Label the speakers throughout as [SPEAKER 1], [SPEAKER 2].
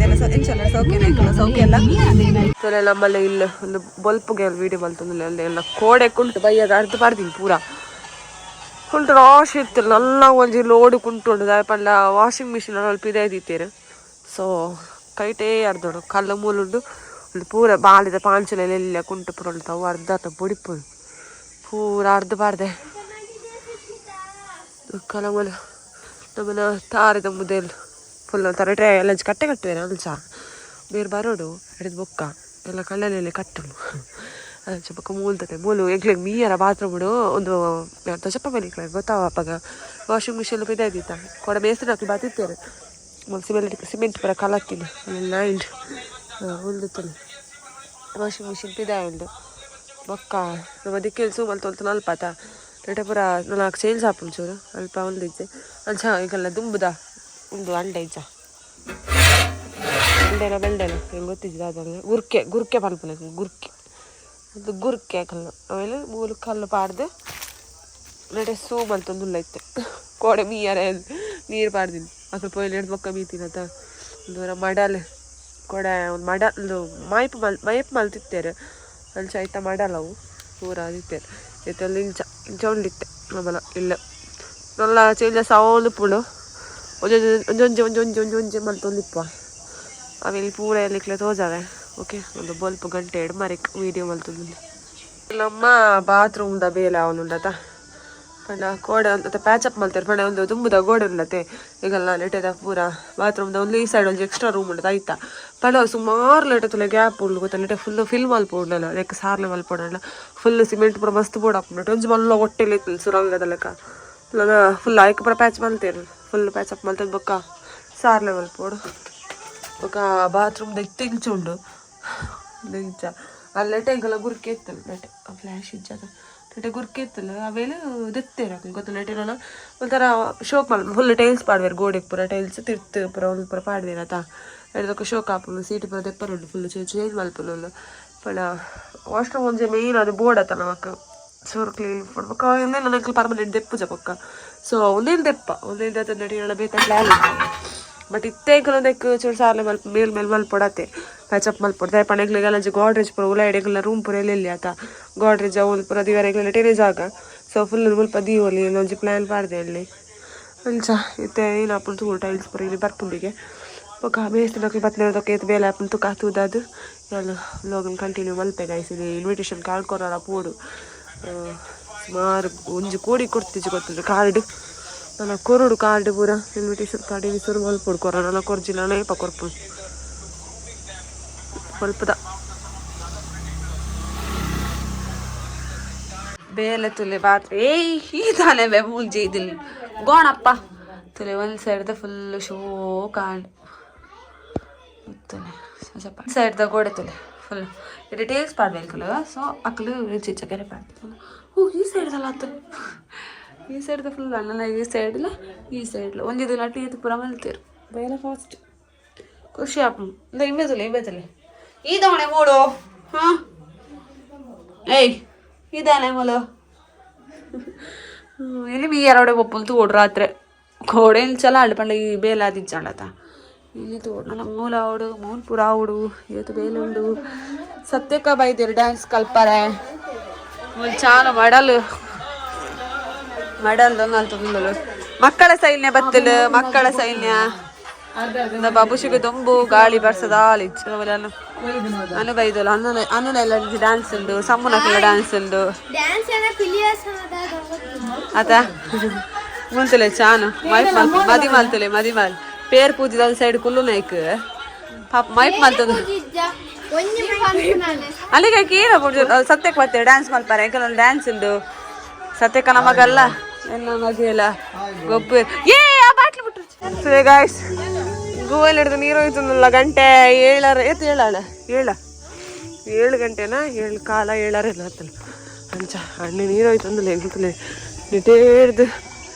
[SPEAKER 1] ಇತ್ತೆಲ್ಲ ಎಂಚಲ್ಲ ಸೌಖ್ಯ ಸೌಖ್ಯ ಎಲ್ಲ ತೊಲೆ. ನಮ್ಮಲ್ಲ ಇಲ್ಲ ಒಂದು ಬೊಲ್ಪುಗೆ ವೀಡಿಯೋ ಮಲ್ತೊಂದಿಲ್ಲ. ಅಲ್ಲಿ ಎಲ್ಲ ಕೋಡೆ ಕುಂಟು ಬಯ್ಯಾಗ ಅರ್ಧ ಪಾಡ್ತೀನಿ. ಪೂರ ಕುಂಟು ರಾಶಿ ಇತ್ತು. ನಲ್ಲ ಒಂಜಿ ಲೋಡ್ ಕುಂಟು ಉಂಡು. ದಾಯೆ ಪಂಡ ವಾಷಿಂಗ್ ಮಿಷಿನ್ ಅಲ್ಪ ಇದೇ. ಸೊ ಕೈಟೇ ಅರ್ಧೋಡು ಕಲ್ಲು ಮೂಲುಂಡು. ಒಂದು ಪೂರ ಬಾಲಿದ ಪಾಂಚಲೆ ಎಲ್ಲ ಕುಂಟು ಪೂರ ಉಂಟು. ಅವು ಅರ್ಧ ಆತ ಬೊಡಿಪುಡು ಪೂರ ಅರ್ಧ ಪಾಡ್ದೆ. ಕಲಮಲ ನಮ್ಮನ ತಾರೆದ ಮುದೆಲ್ ಫುಲ್ ತರಟೆ ಎಲ್ಲ ಕಟ್ಟೆ ಕಟ್ಟುವೆ. ಅಂಚ ಬೇರೆ ಬರೋಡು ಹಿಡಿದು ಬೊಕ್ಕ ಎಲ್ಲ ಕಲ್ಲಲ್ಲಿ ಕಟ್ಟುನು. ಅಂಚ ಬೊಕ್ಕ ಮೂಲ್ತತೆ ಮೂಲು ಎಂಕ್ಲೆಗ್ ಮೀಯರ ಬಾತ್ರೂಮ್ ಒಂದು ತೊಜಪ್ಪ ಮೇಲೆ ಗೊತ್ತಾವ. ಅಪ್ಪಗ ವಾಷಿಂಗ್ ಮಿಷಿನ್ ಪಿದಾಯ್ದಿತ್ತ ಕೊಡ ಮೇಸ್ತ್ರಿ ಬಾತಿತ್ತೇರು. ಮೂಲು ಸಿಮೆಂಟ್ ಸಿಮೆಂಟ್ ಪೂರ ಕಲತ್ತಿನ ಅಲ್ಲೆಲ್ಲ ಉಂಡು ಉಂಡುತ್ತಲ್ಲ. ವಾಷಿಂಗ್ ಮಿಷಿನ್ ಪಿದಾಯ್ ಉಂಡು. ಬೊಕ್ಕ ನಮ್ಮ ದಿಕ್ಕೆಲ್ ಸೂ ಮಲ್ತೊಂತು ನಲ್ಪಾತ ರೇಟೆ ಪೂರ ನಾಲ್ಕು ಚೇಂಜ್ ಆಪುಂಡು ಚೂರು ಅಲ್ಪ ಒಂದಿಜ್ಜೆ. ಅಂಚ ಈಗೆಲ್ಲ ದುಂಬುದ ಉಂದು ಅಂಡೆ ಇಜ್ಜ, ಬೆಂಡೆನ ಬೆಂಡೆನ ಹೆಂಗೆ ಗೊತ್ತಿಜ್ಜಿ. ಅದಲ್ಲ ಗುರ್ಕೆ, ಗುರ್ಕೆ ಪನ್ಪುನ ಗುರ್ಕೆ ಅದು. ಗುರ್ಕೆ ಕಲ್ಲು ಆಮೇಲೆ ಮೂಲು ಕಲ್ಲು ಪಾಡ್ದು ನೆಡೆ ಸೂ ಮಲ್ತೊಂದುಲ್ಲ ಇತ್ತೆ. ಕೋಡೆ ಮೀಯರೆ ನೀರು ಪಾಡ್ದಿನಿ. ಅಕಲ್ ಪೋಯ್ಲು ಹಿಡ್ದು ಬೊಕ್ಕ ಮೀತಿನತ. ಒಂದು ಮಡಲ್ ಕೊಡೆ ಒಂದು ಮಡಲ್ ಒಂದು ಮಾಯ್ಪು ಮಲ್ ಮೈಪ್ ಮಲ್ತಿತ್ತೇರು. ಅಂಚ ಐತ ಮಡಲ್ ಅವು ಪೂರ ಅದಿತ್ತೇರು. ಇತ್ತೆಲ್ಲ ಇಂಚ ಇಂಚ ಉಂಡಿತ್ತೆ ನಮ್ಮಲ ಇಲ್ಲ. ನಲ್ಲ ಚೇಂಜಸ್ ಆವೊಂದು ಪುಡು ಒಂಜೊಂಜಿ ಒಂಜೊಂಜಿ ಒಂಜೊಂಜಿ ಒಂಜೊಂಜಿ ಮಲ್ತೊಂದಿಪ್ಪ. ಆಮೇಲೆ ಪೂರ ಎಲ್ಲಿಕ್ಲೆ ತೋಜಾವೆ. ಓಕೆ, ಒಂದು ಬೊಲ್ಪು ಗಂಟೆ ಎಡ್ ಮರಿಕ್ ವೀಡಿಯೋ ಮಲ್ತೊಂದು. ನಮ್ಮ ಬಾತ್ರೂಮ್ದ ಬೇಲೆ ಅವನುಂಡತ ಪಂಡ ಗೋಡೆ ಅಂತ ಪ್ಯಾಚ್ ಅಪ್ ಮಲ್ತಾರೆ. ಪಂಡ ಒಂದು ದುಂಬುದ ಗೋಡೆ ಉಂಡತೆ. ಈಗೆಲ್ಲ ಲೇಟದ ಪೂರ ಬಾತ್ರೂಮ್ದ ಒಂದು ಈ ಸೈಡ್ ಒಂಜಿ ಎಕ್ಸ್ಟ್ರಾ ರೂಮ್ ಉಂಡತ. ಆಯ್ತಾ ಪಂಡ ಸುಮಾರು ಲೇಟ ತುಲೆ ಗ್ಯಾಪ್ ಉಂಡು ಗೊತ್ತಾ. ಲೇಟ ಫುಲ್ ಫಿಲ್ ಮಲ್ಪೊಡಲ್ಲ, ಲೈಕ್ ಸಾರ್ಲೆ ಮಲ್ಪೊಡಲ್ಲ. ಫುಲ್ ಸಿಮೆಂಟ್ ಪೂರ ಮಸ್ತ್ ಬೋರ್ಡ್ ಹಾಪುಂಡು. ಒಂಜಿ ಮಲ್ಲ ಹೊಟ್ಟೆಲಿ ಇತ್ತು ಸುರಂಗದ ಲೆಕ್ಕ. ಫುಲ್ ಆಯ್ಕೆ ಪೂರ ಪ್ಯಾಚ್ ಮಲ್ತೇರು. ಫುಲ್ ಪ್ಯಾಚ್ ಅಪ್ ಮಲ್ತದ ಬೊಕ್ಕ ಸಾರ್ಲೆ ಮಲ್ಪೊಡು. ಬೊಕ್ಕ ಬಾತ್ರೂಮ್ದ ಇತ್ತೆ ಇಂಚ ಉಂಡು ಇಂಚ. ಅಲ್ಲೆಟೆ ಎಂಕಲ ಗುರ್ಕೆ ಇತ್ತಲ್ಲ ನೆಟೆ ಫ್ಲ್ಯಾಶ್ ಇಜ್ಜದ. ನೆಟೆ ಗುರ್ಕೆ ಇತ್ತಲ್ಲ, ಅವೇಲು ದೆತ್ತೇರು ಅಕುಲು ಗೊತ್ತ. ನೆಟೆ ಒಂಥರ ಶೋಕ್ ಮಲ್ ಫುಲ್ ಟೈಲ್ಸ್ ಪಾಡ್ವೇರು. ಗೋಡೆಗೆ ಪೂರ ಟೈಲ್ಸ್ ತಿರ್ತು ಪೂರ ಒಂದು ಪೂರ ಪಾಡ್ವೇರು ಆತ. ಎಡ್ದೊಕ್ಕ ಶೋಕ್ ಆಪುಂಡು. ಸೀಟ್ ಪೂರ ದೆಪ್ಪರುಂಡು. Full change ಮಲ್ಪುನು. ಪಂಡ ವಾಶ್ರೂಮ್ ಒಂಜಿ ಮೇಯ್ನ್ ಅದು ಬೋರ್ಡ್ ಆತ ನಮಕ್ ಚೂರು ಕ್ಲೀನ್ ಬೊಕ್ಕ ಒಂದೇನು ನನಗೆ ಪರ್ಮನೆಂಟ್ ದೆಪ್ಪುಜ ಬೊಕ್ಕ. ಸೊ ಒಂದೇನು ದೆಪ್ಪ ಒಂದೇನು ದೆತ್ತ ನಡಿ ಬೇತೆ ಪ್ಲಾನ್. ಬಟ್ ಇತ್ತೆ ಎಂಕಲೊಂದೆಕ್ ಚೂರು ಸಾರ್ಲೆ ಮಲ್ಪ ಮೇಲ್ ಮೇಲ್ ಮಲ್ಪೊಡತೆ, ಪ್ಯಾಚಪ್ ಮಲ್ಪೊಡು. ಪಂಡ ಎಂಕ್ಲೆಗೆಲ್ಲ ಗೋಡ್ರೇಜ್ ಪೂರ ಉಲ ಎಂಕ್ಲ ರೂಮ್ ಪೂರ ಎಲ್ಲೆಲ್ಲಿ ಆತ. ಗೋಡ್ರೇಜ್ ಅವು ಪೂರ ದಿವರ ಎಂಕ್ಲೆಲ್ಲ ಟೆನೆ ಜಾಗ. ಸೊ ಫುಲ್ ಮುಲ್ಪ ದೀವೊಲಿ ಒಂಜಿ ಪ್ಲಾನ್ ಪಾಡ್ದೆ ಅಲ್ಲಿ. ಅಂಚ ಇತ್ತೆ ಏನಾಪುಂಡು ತೂಡು. ಟೈಲ್ಸ್ ಪೂರ ಇಲ್ಲಿ ಬರ್ಪುಂಡಿಗೆ. ಬೊಕ್ಕ ಮೇಸ್ತ್ರಿನಕ್ಲು ಬತ್ತ್‌ನೇರ್ದೊಕ್ಕ ಏತ್ ಬೇಲೆ ಆಪುಂಡು ತುಕ ತೂದಾದ್ ಯಾನ್ ವ್ಲಾಗನ್ ಕಂಟಿನ್ಯೂ ಮಲ್ಪೆ ಗೈಸ್. ಇದು ಇನ್ವಿಟೇಷನ್ ಕಾರ್ಡ್ ಕೊರರ ಪೋಡು. ಸುಮಾರು ಒಂಜಿ ಕೋಡಿ ಕೊಡ್ತಿಜ್ಜಿ ಗೊತ್ತುಂಡು ಕಾರ್ಡ್. ನನ್ನ ಕೊರೊಡು ಕಾರ್ಡ್ ಪೂರ ಇನ್ವಿಟೇಷನ್ ಕಾರ್ಡ್ ಇನಿ ಸುರು ಮಲ್ಪೊಡು. ಕೊರ ನನ್ನ ಕೊರ್ಜಿಲ್ಲ ಏಪ ಕೊರ್ಪುಂಡು ಮಲ್ಪದ ಬೇಲೆ ತುಲೆ ಬಾತ್ರೆ. ಏಯ್, ಈ ತಾನೆ ಬೆ ಮೂಲ್ಜಿ ಇದಿಲ್ ಗೋಣಪ್ಪ ತುಲೆ. ಒಂದು ಸೈಡ್ದ ಫುಲ್ ಶೋ ಕಾಂಡ್ ತುಲೆ. ಸ್ವಲ್ಪ ಸೈಡ್ದ ಗೋಡೆ ತುಲೆ ಫುಲ್ ಇದು ಟೇಲ್ಸ್ ಪಾಡ್ಬೇಕಲ್ಲ. ಸೊ ಅಕ್ಲು ಚಿಚ್ಚಕೆರೆ ಪಾಡ್ತಾರೆ. ಓ, ಈ ಸೈಡ್ದಲ್ಲ ಆತು. ಈ ಸೈಡ್ದ ಫುಲ್ ಅಲ್ಲ, ಈ ಸೈಡ್ಲ ಈ ಸೈಡ್ಲ ಒಂಜಿ ದಿನ ಅಟ್ಟು ಈತ್ ಪೂರ ಮಲ್ತೇರು. ಬೇಲೆ ಫಾಸ್ಟ್ ಖುಷಿ ಆಪುಂಡು. ಇಂದ ಇಂಬೆ ತುಲೆ, ಇಂಬೆ ತುಲೆ. ಈ ದವಣೆ ಮೂಡು. ಹಾಂ, ಏಯ್, ಇದಾನೆ ಮೂಲು. ಇಲ್ಲಿ ಮೀ ಎರಡೆ ಒಪ್ಪುಲ್ ತೋಡು. ರಾತ್ರಿ ಕೋಡೆ ಚಲ ಅಲ್ಲು ಪಂಡ ಈ ಬೇಲೆ ಆದಿಜ್ಜಾಂಡತ. ಇಲ್ಲಿ ತೋಡು ನನ್ನ ಮೂಲ ಆವಡು, ಮೂಲ ಪೂರ ಆವಡು. ಇವತ್ತು ಬೇಲೆ ಉಂಡು. ಸತ್ಯಕ್ಕ ಬೈದಿರು ಡ್ಯಾನ್ಸ್ ಕಲ್ಪರೆ. ಮೂಲ ಚಾನ ಮಡಲ್ ಮಡಲ್ ಮಲ್ತೊಂದುಲ್ಲು. ಮಕ್ಕಳ ಸೈನ್ಯ ಬತ್ತಲು, ಮಕ್ಕಳ ಸೈನ್ಯ. ಬಾಬುಷಿಗೆ ದೊಂಬು ಗಾಳಿ ಬರ್ಸದ ಆಲಿಚ್ಚು. ಅನು ಬೈದಲ್ಲ. ಅನ್ನ ಅನ್ನ ಡ್ಯಾನ್ಸ್ ಉಂಡು, ಸಮ್ಮುನಕ್ಲ ಡ್ಯಾನ್ಸ್ ಉಂಡು.
[SPEAKER 2] ಡ್ಯಾನ್ಸ್ ಎಲ್ಲ ಪಿಲಿಯಸ್.
[SPEAKER 1] ಆತ ಮುಲ್ತಲೆ ಚಾನು ಮೈಪ್ ಮಲ್ ಮದಿ ಮಲ್ತಲೆ ಮದಿ ಮಲ್ ಪೇರ್ ಪೂಜಿದ ಸೈಡ್ ಕುಲ್ಲು ನೈಕ್ ಪಾಪ ಮೈಪ್ ಮಲ್ತದ.
[SPEAKER 2] ಒಂಜಿ
[SPEAKER 1] ಅಲ್ಲಿಗೆ ಏನ ಸತ್ಯಕ್ಕೆ ಬರ್ತೀವಿ ಡ್ಯಾನ್ಸ್ ಮಲ್ಪಾರೆ. ಎಂಕಲ್ ಡ್ಯಾನ್ಸ್ ಉಂಡು. ಸತ್ಯಕ್ಕ ನಮಗಲ್ಲ ಎಲ್ಲ ಮಗಿಯಲ್ಲ ಗೊಬ್ಬು. ಏ, ಆ ಬಾಟ್ಲಿ ಬಿಟ್ಟು ಗಾಯ್ಸ್. ಗೋವಲ್ ಹಿಡಿದು ನೀರು ಹೋಯ್ತಂದಲ್ಲ. ಗಂಟೆ ಏಳರ ಏತ್ ಏಳಾಳ ಏಳ 7 ಗಂಟೆನಾ, 7:15 ಏಳಾರ ಎಲ್ಲ ಹತ್ತಲ್ಲ. ಅಂಚ ಅಣ್ಣೆ ನೀರು ಹೋಯ್ತಂದಲ್ಲ. ಎಂಕುಲೆ ನಿಟೇರ್ದು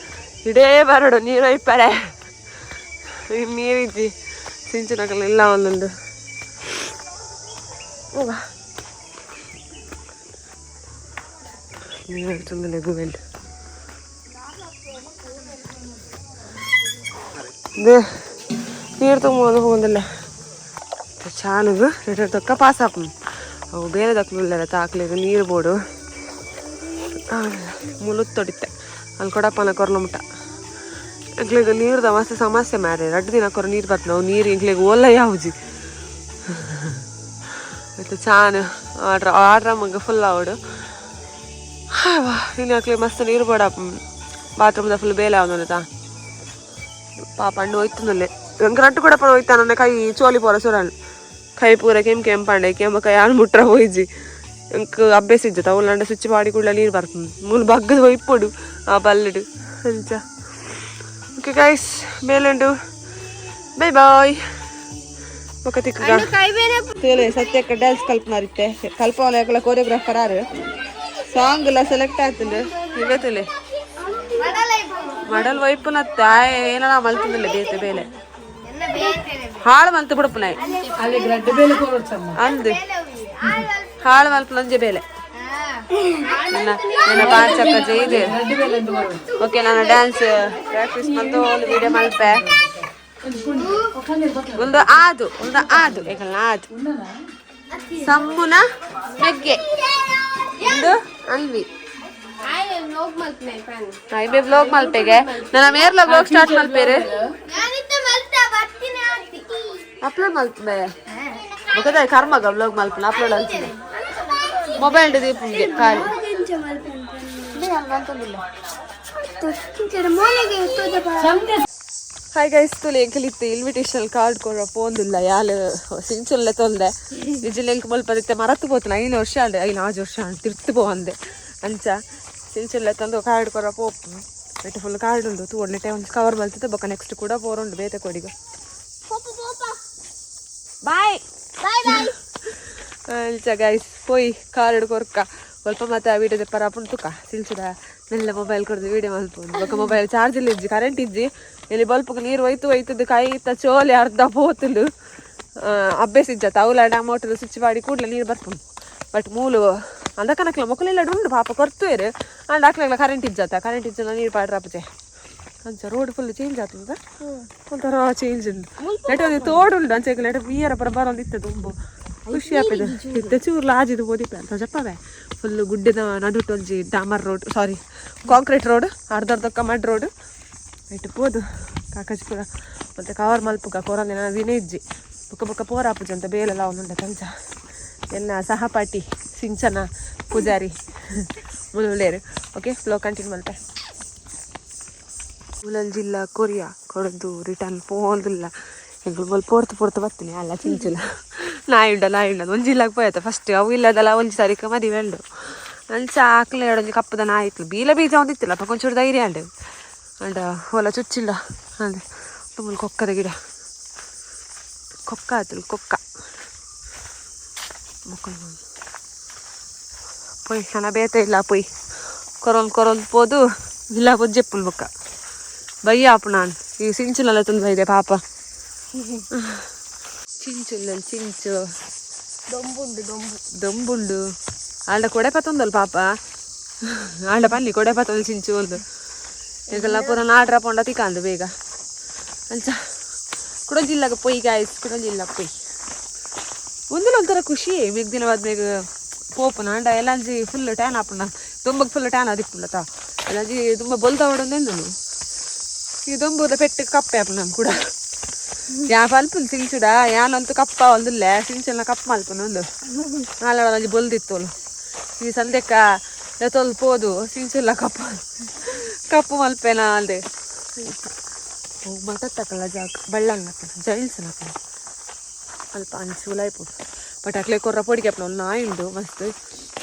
[SPEAKER 1] ಇಡೇ ಬರಡು ನೀರು ಹೋಯ್ಪಾರೆ. ನೀರಿದ್ದಿ ಸಿಂಚನಕಲ್ಲ ಇಲ್ಲ ಒಂದೊಂದು ನೀರು ಹೋಯ್ತಂದಲ್ಲ ಗುವೆಲ್. ಇದು ನೀರು ತುಂಬೋದು ಹೋಗಂದಿಲ್ಲ. ಚಾನುಗು ರಿಟರ್ನ್ ತೊಕ್ಕ ಪಾಸ್ ಆಪುಂಡು. ಅವು ಬೇರೆ ದಕ್ಲು ಉಲ್ಲೆರ ತಾಕ್ಲೆಗ್ ನೀರು ಬೋಡು. ಮುಲುತ್ತೊಡಿತ್ತೆ ಅಲ್ಲಿ ಕೊಡಪ್ಪನ ಕೊರ್ಲ ಮುಟ್ಟ. ಎಂಕ್ಲೆಗ್ ನೀರ್ದ ಮಸ್ತ್ ಸಮಸ್ಯೆ ಮಾರೆ. ರಡ್ಡ್ ದಿನ ಕೊರ ನೀರು ಬರ್ಪುನ. ಅವು ನೀರು ಎಂಕ್ಲೆಗ್ ಓಲ್ಲ ಯಾವುಜಿ. ಮತ್ತೆ ಚಾನ್ ಆರ್ಡ್ರ ಆರ್ಡ್ರ ಮಗ ಫುಲ್ ಆವಡು. ಇನ್ನು ಅಕ್ಲೆ ಮಸ್ತ್ ನೀರು ಬೋಡ. ಬಾತ್ರೂಮ್ದ ಫುಲ್ ಬೇಲೆ ಆವೊಂದುಂಡು. ಪಾಪ ಅಣ್ಣು ಹೋಯ್ತುನಲ್ಲೇ. ಎಂಕ್ ರಡ್ಡ್ ಕೊಡಪ್ಪನ ಹೋಯ್ತಾ. ನನ್ನ ಕೈ ಚೋಲಿ ಪೋರ ಸುರನ್ ಕೈ ಪೂರ ಕೆಂಪು ಕೆಂಪಾಂಡೆ. ಕೆಂಪ ಕೈ ಆನ್ ಮುಟ್ರ ಹೋಯ್ಜಿ. ಎಂಕ್ ಅಭ್ಯಾಸ ಇಜ್ಜ. ತೌಲಾಂಡ ಸ್ವಿಚ್ ಪಾಡಿ ಕೂಡಲೇ ನೀರು ಬರ್ಪುಂಡು. ಮೂಲು ಬಗ್ಗದ ಒಯ್ಪೊಡು ಆ ಬಲ್ಲಿಡು ಅಂಚ. ಓಕೆ ಗೈಸ್, ಮೇಲುಂಡು. ಬೈ ಬಾಯ್ ಬೊಕ ತಿಕ್ಕುಗ.
[SPEAKER 2] ಕೈ ಬೇರೆ.
[SPEAKER 1] ತೂಲೆ, ಸತ್ಯಕ್ಕ ಡ್ಯಾನ್ಸ್ ಕಲ್ಪನಾರಿತ್ತೆ. ಕಲ್ಪವನ ಕೋರಿಯೋಗ್ರಾಫರ್ ಆರು. ಸಾಂಗ್ ಎಲ್ಲ ಸೆಲೆಕ್ಟ್ ಆಯ್ತುಂಡು. ಇವೇ ತುಲೆ. ಮಡಲ್ ವೈಪುನತ್ತ ಏನ ಮಲ್ತುಂದಿಲ್ಲ. ಬೇತೆ ಬೇಲೆ ಹಾಳು ಮಲ್ತು ಬಿಡುಪುನ ಅಂದು. ಹಾಳು ಮಲ್ಪುನಂಜೆ ಬೇಲೆ. ನನ್ನ ನನ್ನ ಪಾಂಚಕ್ಕ ಜೈದೆ. ಓಕೆ, ನಾನು ಡ್ಯಾನ್ಸ್ ಪ್ರಾಕ್ಟೀಸ್ ಮಲ್ತು ಒಂದು ವಿಡಿಯೋ ಮಲ್ಪೆ. ಒಂದು ಆದು, ಒಂದು ಆದು ಏಕಲ್ಲ ಆದು ಸಮ್ಮುನ ಮೆಗ್ಗೆ ಒಂದು ಅನ್ವಿ. ಐಬೆ ವ್ಲಾಗ್ ಮಲ್ಪೆಗೆ. ನನ್ನ ಮೇರ್ಲ ವ್ಲಾಗ್ ಸ್ಟಾರ್ಟ್ ಮಲ್ಪೇರು. ಅಪ್ಲೋಡ್ ಮಲ್ಪೆ ಬೊಕದ ಕರ್ಮಗ. ವ್ಲಾಗ್ ಮಲ್ಪನ ಅಪ್ಲೋಡ್ ಅಲ್ಸಿದೆ. ಮೊಬೈಲ್ ದೀಪುಂಗೆ ಖಾಲಿ. ಹಾಯ್ ಗೈಸ್, ತುಲೆ ಎಂಕಲಿತ್ತು ಇನ್ವಿಟೇಷನ್ ಕಾರ್ಡ್ ಕೊಡ ಪೋಂದಿಲ್ಲ. ಯಾಲ್ ಸಿಂಚುಲ್ಲೆ ತೊಂದೆ. ನಿಜ ಎಂಕ್ ಮಲ್ಪದಿತ್ತೆ ಮರತ್ತು ಪೋತನ. 5 ವರ್ಷ ಆಂಡ್, 5 6 ವರ್ಷ ಆಂಡ್. ತಿರ್ತು ಪೋವಂದೆ. ಅಂಚ ಸಿಂಚುಲ್ಲೆ ತಂದು ಕಾರ್ಡ್ ಕೊರ ಪೋಪು. ನೆಟ್ ಫುಲ್ ಕಾರ್ಡ್ ಉಂಡು. ತೂ ನೆಟ್ಟೆ ಒಂದು ಕವರ್ ಮಲ್ತಿತ್ತು. ಬೊಕ ನೆಕ್ಸ್ಟ್ ಕೂಡ ಪೋರುಂಡು ಬೇತೆ ಕೊಡಿಗ. ಬಾಯ್.
[SPEAKER 2] Bye bye.
[SPEAKER 1] ಅಂಚ ಗೈಸ್, ಪೋಯ್ ಕಾರ್ಡ್ ಕೊರ್ಕ. ಸ್ವಲ್ಪ ಮತ್ತೆ ಆ ವಿಡಿಯೋ ಪರ ತುಕ ಸಿಲ್ಚುದ ಮೆಲ್ಲ ಮೊಬೈಲ್ ಕೊಡ್ದು ವಿಡಿಯೋ ಮಲ್ಪುಂಡು. ಬೊಕ ಮೊಬೈಲ್ ಚಾರ್ಜ್ ಇಲ್ಲ ಇಜ್ಜಿ, ಕರೆಂಟ್ ಇಜ್ಜಿ. ಇಲ್ಲಿ ಬಲ್ಪುಗ್ ನೀರು ಹೋಯ್ತು ಹೋಯ್ತದ್ದು. ಕೈತ ಚೋಲಿ ಅರ್ಧ ಪೋತುಂಡು. ಅಭ್ಯಾಸ ಇಜ್ಜ. ತೌಲಾಡ ಮೋಟರ್ ಸ್ವಿಚ್ ಮಾಡಿ ಕೂಡಲೇ ನೀರು ಬರ್ಪುಂಡು. ಬಟ್ ಮೂಲು ಅಂದ ಕನಕ್ಲ ಮೊಕಲೆಲ್ಲ ಉಂಡು. ಪಾಪ ಕೊರ್ತುವೇರು. ಅಂಡ್ ಅಕ್ಲೆಗ್ಲ ಕರೆಂಟ್ ಇಜ್ಜತ್ತ. ಕರೆಂಟ್ ಇಜ್ಜ, ನೀರು ಪಾಡ್ರಾಪುಜೆ. ಅಂಚ ರೋಡ್ ಫುಲ್ ಚೇಂಜ್ ಆತದ. ಒಂಥರ ಚೇಂಜ್ ಉಂಡು. ನೆಟ್ ಒಂದು ತೋಡು ಉಂಡು. ಅಂಚೆ ನೆಟ್ ಮೀಯರ ಪರ ಬರೋಂದಿತ್ತು. ತುಂಬ ಖುಷಿ ಆಪಿದೆ. ಇತ್ತೆ ಚೂರು ಲಾಜಿದು ಪೋದಿಪ್ಪ ಅಂತ ಜಪ್ಪವೆ. ಫುಲ್ ಗುಡ್ಡದ ನಡುಟು ಒಂಜಿ ಡಾಮರ್ ರೋಡ್, ಸಾರಿ, ಕಾಂಕ್ರೀಟ್ ರೋಡ್. ಅರ್ಧ ಅರ್ಧಕ್ಕ ಮಡ್ ರೋಡ್. ಇಟ್ಟು ಪೋದು ಕಾಕಜಿ ಪೂರ ಮತ್ತೆ ಕವರ್ ಮಲ್ಪುಗ. ಕೊರಂದಿನ ದಿನ ಇಜ್ಜಿ. ಬೊಕ್ಕ ಬೊಕ್ಕ ಪೋರಾಪುಜಿ ಅಂತ ಬೇಲೆಲ್ಲ ಅವನುಂಡ. ಕಂಚ ಎನ್ನ ಸಹಪಾಠಿ ಸಿಂಚನ ಪೂಜಾರಿ ಮುಳುಲೇರು. ಓಕೆ, ಫ್ಲೋ ಕಂಟಿನ್ಯೂ ಮಲ್ಪೆ. ಮೂಲಲ್ ಜಿಲ್ಲಾ ಕೊರಿಯಾ ಕೊಡದು ರಿಟರ್ನ್ ಪೋಂದಿಲ್ಲ. ಎಂಕುಲು ಮುಲ್ ಪೋರ್ತು ಪೋರ್ತು ಬತ್ತೀನಿ ಅಲ್ಲ. ಚಿಂಚಿಲ್ಲ, ನಾಯಿ ಉಂಡ, ನಾಯಿ ಉಂಡ. ಒಂಜಿ ಇಲ್ಲಾಗ ಪೋಯತ ಫಸ್ಟ್. ಅವು ಇಲ್ಲದಲ್ಲ. ಒಂಜಿ ತಾರೀಕು ಮದಿವೆ ಉಂಡು. ಅಂಚ ಆಕ್ಲೆ ಒಂಜಿ ಕಪ್ಪುದ ನಾಯಿ ಇತ್ತು. ಬೀಲ ಬೀಜ ಒಂದಿತ್ತಿಲ್ಲ. ಅಪ್ಪ ಒಂಚೂರು ಧೈರ್ಯ ಉಂಡು. ಅಂಡ ಹೊಲ ಚುಚ್ಚಿಲ್ಲ. ಅದೇ ತುಮುಲ್ ಕೊಕ್ಕದ ಗಿಡ. ಕೊಕ್ಕ ಆತಲು ಕೊಕ್ಕ ಮಕ್ಕಳು. ಪೊಯ್ ನನ್ನ ಬೇತೆ ಇಲ್ಲ. ಪೊಯ್ ಕೊರೊಂದು ಕೊರೊಂದು ಪೋದು ಇಲ್ಲ. ಪೊಜ್ಜೆಪ್ಪುಲ್ ಬೊಕ್ಕ ಬಯ್ಯ ಆಪು. ನಾನು ಈ ಸಿಂಚುನೆಲ್ಲ ತಂದು ಬೈದೆ ಪಾಪ. ಚಿಂಚುಲ್ಲ ಚಿಂಚು.
[SPEAKER 2] ದೊಂಬುಂಡು, ದೊಂಬು.
[SPEAKER 1] ದೊಂಬುಂಡು. ಆಂಡ ಕೊಡೆ ಪತ್ತೊಂದಲ್ಲ ಪಾಪ. ಆಂಡ ಪಲ್ಲಿ ಕೊಡೆ ಪತ್ತೊಂದು ಚಿಂಚು ಒಂದು. ಈಗೆಲ್ಲ ಪೂರ ನಾಡ್ರ ಪೊಂಡ ತಿಕ್ಕಂದು ಬೇಗ. ಅಂಚ ಕುಡೊಂಜಿಲ್ಲಾಗ ಪೊಯ್ ಗಾಯ್ಸ್, ಕುಡೊಂಜಿಲ್ಲ ಪೊಯ್. ಒಂದಿನ ಒಂಥರ ಖುಷಿ. ಮೇಗ್ ದಿನ ಮೇಗ್ ಪೋಪುನ. ಅಂಡ ಎಲ್ಲಂಜಿ ಫುಲ್ ಟ್ಯಾನ್ ಆಪುಂಡ. ದೊಂಬಗ್ ಫುಲ್ ಟ್ಯಾನ್ ಆದಿಪ್ಪುಂಡತ. ಎಲ್ಲಂಜಿ ತುಂಬ ಬೊಲ್ತ ಹೊಡೊಂದೆಂದು. ಈ ದೊಂಬುದ ಪೆಟ್ಟು ಕಪ್ಪೆ ಆಪುಂಡು ನಂಗೆ ಕೂಡ. ಯಾ ಪಲ್ಪುನ್ ಸಿಂಚುಡ ಯಾನಂತೂ ಕಪ್ಪ ಒಂದುಲ್ಲೆ. ಸಿಂಚುನ ಕಪ್ ಮಲ್ಪುನ ಒಂದು ನಾಳೆ ಒಂಜಿ ಬೊಲ್ದಿತ್ತು. ಈ ಸಂದೆಕ್ಕ ಲೆತೊಲ್ ಪೋದು ಸಿಂಚುಲ್ಲ ಕಪ್ಪು ಕಪ್ಪು ಮಲ್ಪೆನ ಅಲ್ದೆ. ಮಟತ್ತಕಲ್ಲ ಜಾಗ ಬಳ್ಳಂಗ ಜೈಲ್ಸ್ನಕಲ್ಲ ಅಲ್ಪ ಅಂಚು ಇಪ್ಪುಡು. ಬಟ್ ಅಕ್ಲೆ ಕೊರ್ರ ಪೊಡಿಗೆ ಅಪ್ನ ನಾಯಿ ಉಂಡು ಮಸ್ತ್.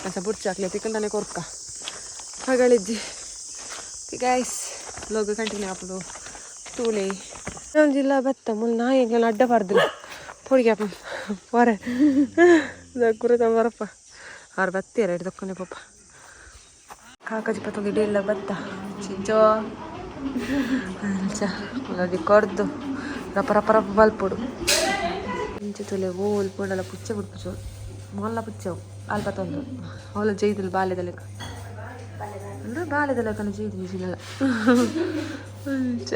[SPEAKER 1] ಅಂಚ ಬುಡ್ಚಿ ಅಕ್ಲೆ ತಿಕ್ಕಂಡನೆ ಕೊರ್ಕ ಹಗಳಿಜ್ಜಿ. ಗೈಸ್, ವ್ಲಾಗ್ ಕಂಟಿನ್ಯೂ ಆಪುಂಡು ತೂಲೆ. ಜಿಲ್ಲಾ ಬತ್ತ ಮುಲ್ ನಾಯಿ ಎಂಕ್ಲೆನ ಅಡ್ಡ ಪಾಡ್ದಿಲ್ಲ. ಪೊಡಿಗೆ ಅಪ್ಪ ಪೋರೆ ಕುರಿತ ಬರಪ್ಪ. ಆರು ಬತ್ತೀರ ಎರಡು ತಕ್ಕೊಂಡೆ ಪಾಪ. ಕಾಕಜಿ ಪತ್ತೊಂದು ಇಡೀ ಇಲ್ಲ ಬತ್ತ ಚಿಂಚೋ. ಅಂಚ ಮುಲದಿ ಕೊರ್ದು ರಪ ರಪ ರಪ ಬಲ್ಪೊಡು. ಇಂಚ ತುಲೆ ಓಲ್ ಪೋಂಡಲ ಪುಚ್ಚೆ ಬುಡ್ಪುಚು. ಮೊಲ್ಲ ಪುಚ್ಚೆವು ಅಲ್ಪ ತಂದು ಅವಳ ಜೈದಲ್ ಬಾಲ್ಯದ ಲೆಕ್ಕ ಅಂದ್ರೆ ಬಾಲ್ಯದ ಲೆಕ್ಕನ ಜೈದು ಜಿಲ್ಲ. ಅಂಚ